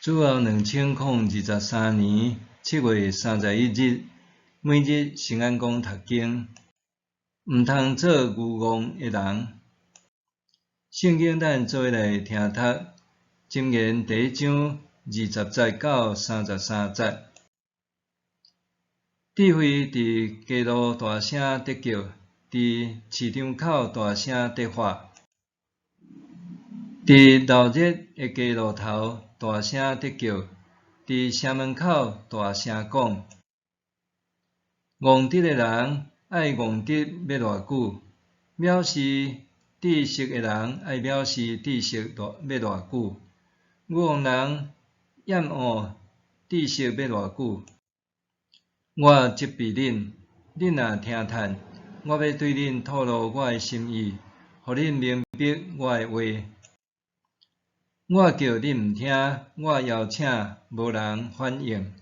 主後2023年7月31日，每日聖安講讀經，毋通做愚戇的人。聖經咱做伙來聽讀，箴言第一章20節到33節。智慧佇街路大聲得叫，佇市場口大聲得喊，佇鬧熱的街路頭大聲得叫，佇城門口大聲講。戇直的人愛戇直欲偌久？藐視知識的人愛藐視知識欲偌久？愚戇人厭惡知識欲偌久？我責備恁，恁若聽趁，我欲對恁吐露我的心意，予恁明白我的話。我叫恁毋聽，我邀請無人反應。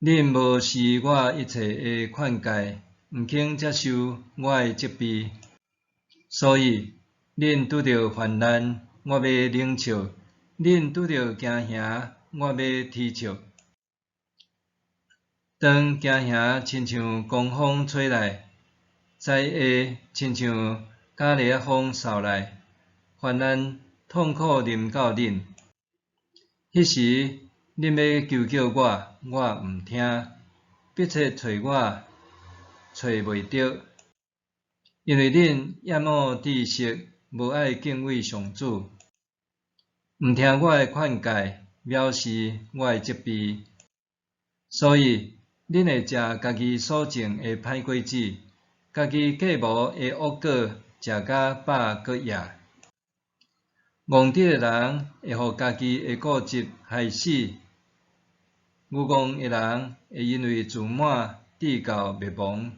恁無視我一切的勸誡，毋肯接受我的責備，所以恁拄著患難，我欲冷笑；恁拄著驚嚇，我欲啼笑。當驚嚇親像狂風吹來，災禍親像加烈仔風掃來，患難痛苦臨到恁，彼時恁欲求叫我，我毋聽；迫切揣我，揣袂著。因為恁厭惡知識，無愛敬畏上主，毋聽我的勸誡，藐視我的責備，所以恁會食家己所種的歹果子，家己計謀的惡果，食甲飽閣掖。戇直的人會予家己的固執害死，愚戇的人會因為自滿致到滅亡。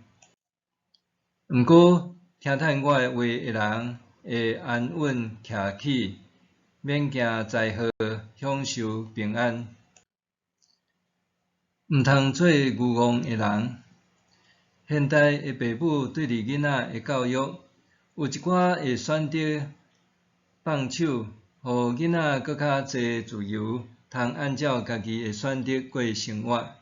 毋過聽趁我的話的人會安穩徛起，免驚災禍，享受平安。毋通做愚戇的人。現代的爸母對佇囡仔的教育，有一寡會選擇放手，予囡仔閣較濟自由，通按照家己的選擇過生活。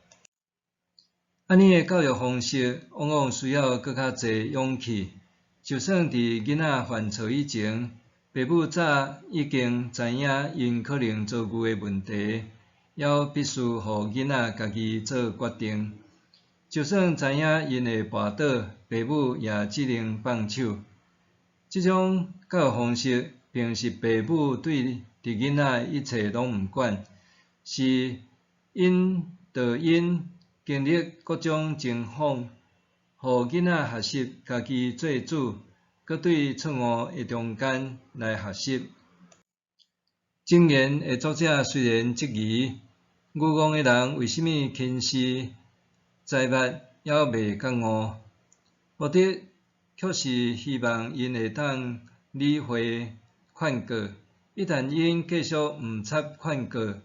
按呢的教育方式，往往需要閣較濟勇氣。就算佇囡仔犯錯以前，爸母早已經知影𪜶可能遭遇的問題，猶必須予囡仔家己做決定。就算知影𪜶會跋倒，爸母也只能放手。這種教育方式，並毋是爸母對佇囡仔的一切攏毋管，是引導𪜶經歷各種情況，予囡仔學習家己做主，閣對錯誤的中間來學習。箴言的作者雖然質疑，愚戇的人為啥物輕視財物，猶未覺悟，目的卻是希望𪜶會當理會勸告。一旦𪜶繼續毋插勸告，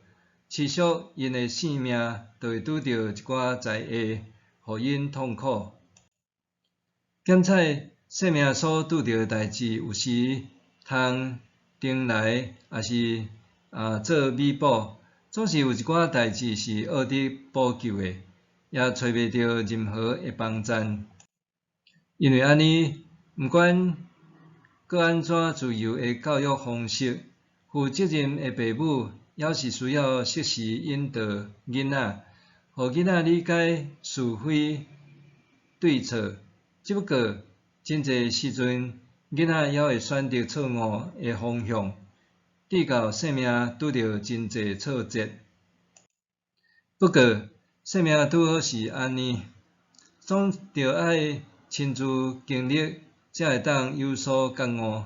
持續𪜶的性命就會拄著一寡災禍，予𪜶痛苦。檢採生命所拄著的代誌，有時通重來，抑是做彌補，總是有一寡代誌是愛得補救的，也揣袂著任何的幫贊。因為按呢，毋管閣按怎自由的教育方式，負責任的爸母猶是需要適時引導囡仔，予囡仔理解是非對錯。只不過，真濟時陣，囡仔猶會選擇錯誤的方向，致到生命拄著真濟挫折。不過，生命拄好是按呢，總著愛親自經歷，才會當有所覺悟。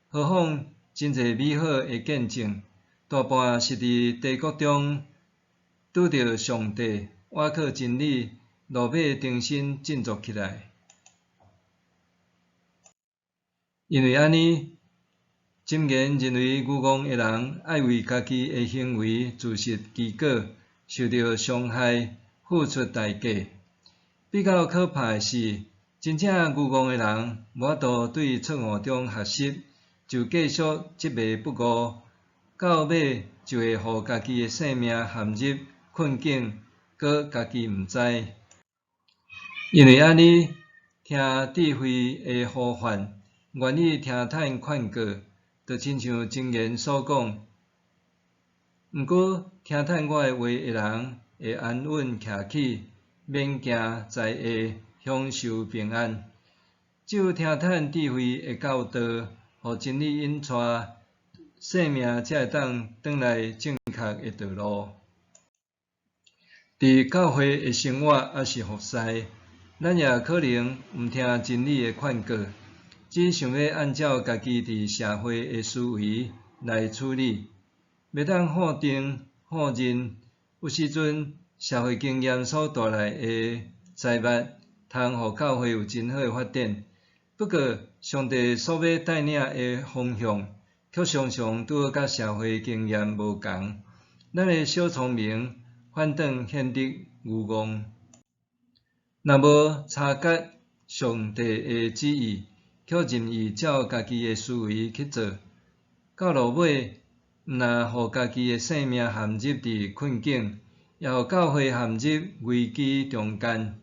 何況真濟美好的見證，大半是佇低谷中拄著上帝，倚靠真理，落尾重新振作起來。因為按呢，箴言認為愚戇的人愛為家己的行為自食其果，受著傷害，付出代價。比較可怕的是，真正愚戇的人無法度對錯誤中學習，就繼續執迷不悟，到尾就會予家己的性命陷入困境，閣家己毋知。因為按呢，聽智慧的呼喚，願意聽迵勸告，就親像箴言所講。毋過聽迵我的話的人，會安穩徛起，免驚災禍，享受平安。只有聽迵智慧的教導，予真理引帶，性命才會當轉來正確的道路。佇教會的生活抑是服侍，咱也可能毋聽真理的勸告，只想欲按照家己佇社會的思維來處理，袂當否定否認，有時陣社會經驗所帶來的財物，通予教會有真好的發展。不過，上帝所欲帶領的方向，卻常常拄好佮社會經驗無仝。咱的小聰明反轉顯得愚戇。若無察覺上帝的旨意，卻任意照家己的思維去做，到落尾，毋但予家己的性命陷入佇困境，也予教會陷入危機中間。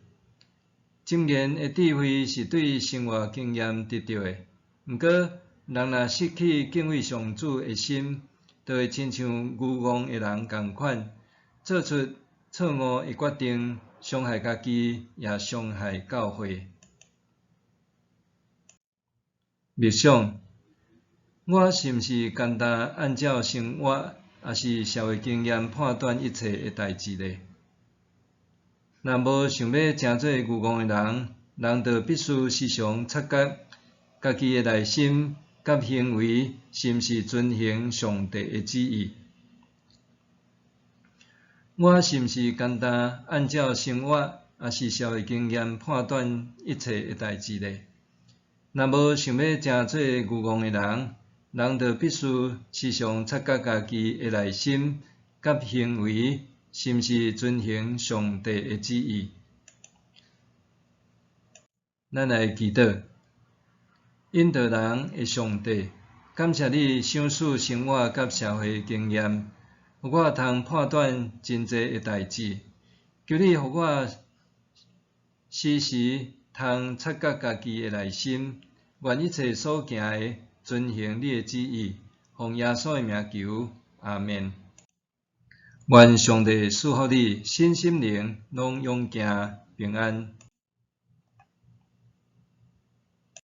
箴言的智慧是對生活經驗得著的，毋過人若失去敬畏上主的心，就會親像愚戇的人仝款，做出錯誤的決定，傷害家己，也傷害教會。默想，我是毋是干焦按照生活抑是社會經驗判斷一切的代誌呢？若無想欲成做愚戇的人，人就必須時常察覺家己的內心佮行為是毋是遵行上帝的旨意。我是毋是干焦按照生活抑是社會經驗判斷一切的代誌呢？若無想欲成做愚戇的人，人就必須時常察覺家己的內心佮行為是毋是遵行上帝的旨意。咱來祈禱，引導人的上帝，感謝你賞賜生活佮社會經驗，予我通判斷真濟的代誌。求你予我時時通察覺家己的內心，願一切所行的遵行你的旨意。奉耶穌的名求，阿們。願上帝賜福你，身心靈攏勇健平安。